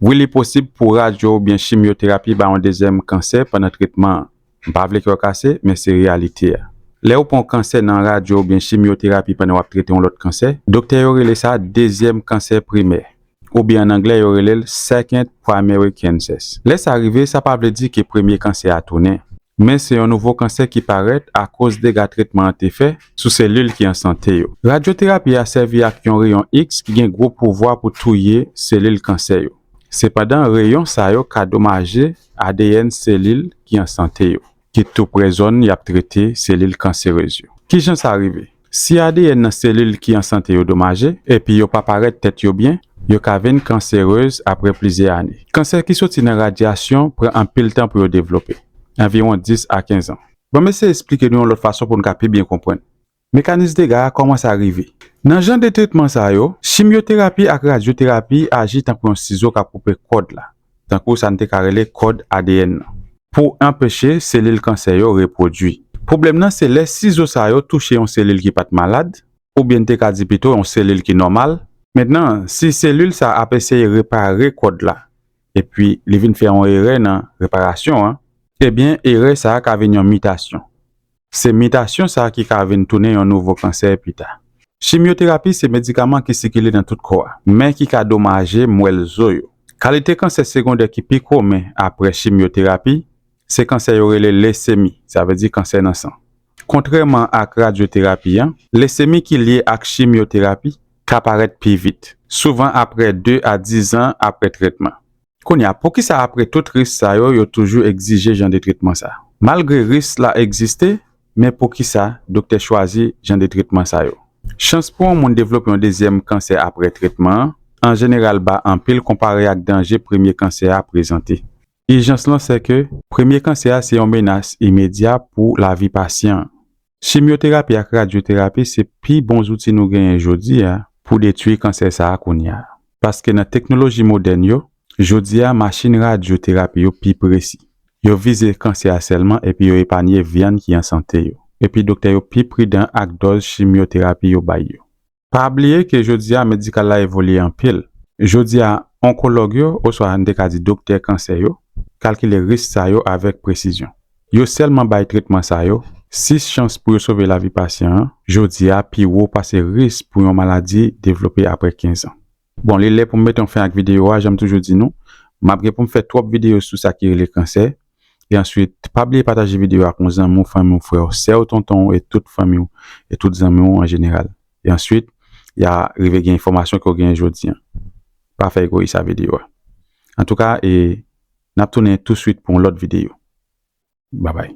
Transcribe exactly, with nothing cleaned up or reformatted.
Wi, li posib pou radyo oubyen chimyoterapi ba yon dezyèm kansè pandan tretman an. M pa vle kè w kase, men se reyalite a. Lè ou pran yon kansè nan radyo oubyen chimyoterapi pandan w ap trete yon lòt kansè, doktè yo rele sa dezyèm kansè primè, oubyen ann anglè yo rele l second primary cancers. Lè sa rive, sa pa vle di ke premye kansè a tounen. Men se yon nouvo kansè ki parèt akoz dega tretman an te fè sou selil ki an sante yo. Radyoterapi a sèvi ak yon reyon X ki gen gwo pouvwa pou touye selil kansè yo. Sepandan, reyon sa yo ka domaje A D N selil ki an sante yo, ki tou prè zòn y ap trete selil kanserez yo. Kijan sa rive? Si A D N nan selil ki an sante yo domaje, epi yo pa parèt tèt yo byen, yo ka vin kanserez apre plizyè ane. Kansè ki soti nan radyasyon pran anpil tan pou yo devlope, anviwon dis a kenz an. Ban m eseye esplike nou yon lòt fason pou n ka pi byen konprann. Mekanis dega a, kòman sa rive? Nan jan de tretman sa yo, chimyoterapi ak radyoterapi aji tankou yon sizo k ap koupe kòd la, tankou sa n te ka rele kòd A D N nan, pou anpeche selil kansè yo repwodui. Pwoblèm nan se lè sizo sa yo touche yon selil ki pa t malad, oubyen n te ka di pito yon selil ki nòmal. Mentnan, si selil sa ap eseye repare kòd la, epi li vin fè yon erè nan reparasyon an, ebyen, erè sa a ka vin yon mitasyon. Se mitasyon sa a ki ka vin tounen yon nouvo kansè pita. Chimyoterapi se medikaman ki sikile nan tout kò a, men ki ka domaje mwèl zo yo. Kalite kansè segondè ki pi komen apre chimyoterapi, se kansè yo rele lesemi, sa vle di kansè nan san. Kontrèman ak radyoterapi an, lesemi ki lye ak chimyoterapi ka parèt pi vit, souvan apre de a diz an apre tretman. Kounye a, poukisa apre tout risk sa yo, yo toujou egzije jan de tretman sa? Malgre risk la egziste, men poukisa doktè chwazi jan de tretman sa yo? Chans pou yon moun devlope yon dezyèm kansè apre tretman an, an jeneral ba anpil konpare ak danje premye kansè a prezante. Ijans lan se ke premye kansè a se yon menas imedya pou lavi pasyan an. Chimyoterapi ak radyoterapi se pi bon zouti nou genyen jodi a pou detwi kansè sa a kounye a. Paske nan teknoloji modèn yo, jodi a machin radyoterapi yo pi presi. Yo vize kansè a sèlman epi yo epanye vyann ki an sante yo. Epi doktè yo pi pridan ak dòz chimyoterapi yo bay yo. Pa bliye ke jodi a medikal la evolye anpil. Jodi a, onkològ yo, oswa n te ka di doktè kansè yo, kalkile risk sa yo avèk presizyon. Yo sèlman bay tretman sa yo si chans pou yo sove lavi pasyan an jodi a pi wo pase risk pou yon maladi devlope apre kenz an. Bon, li lè pou m mete yon fen ak videyo a, jan m toujou di nou, m ap gen pou m fè twòp videyo sou sa ki rele kansè. E answit, pa bliye pataje videyo a ak yon zanmi w, fanmi w, frè w, sè w, tonton w, e tout fanmi w, e tout zanmi w an jeneral. E answit, y a rive gen enfòmasyon ke w genyen jodi an. Pa fè egoyis a videyo a. Antouka, e n ap tounen touswit pou yon lòt videyo. Babay.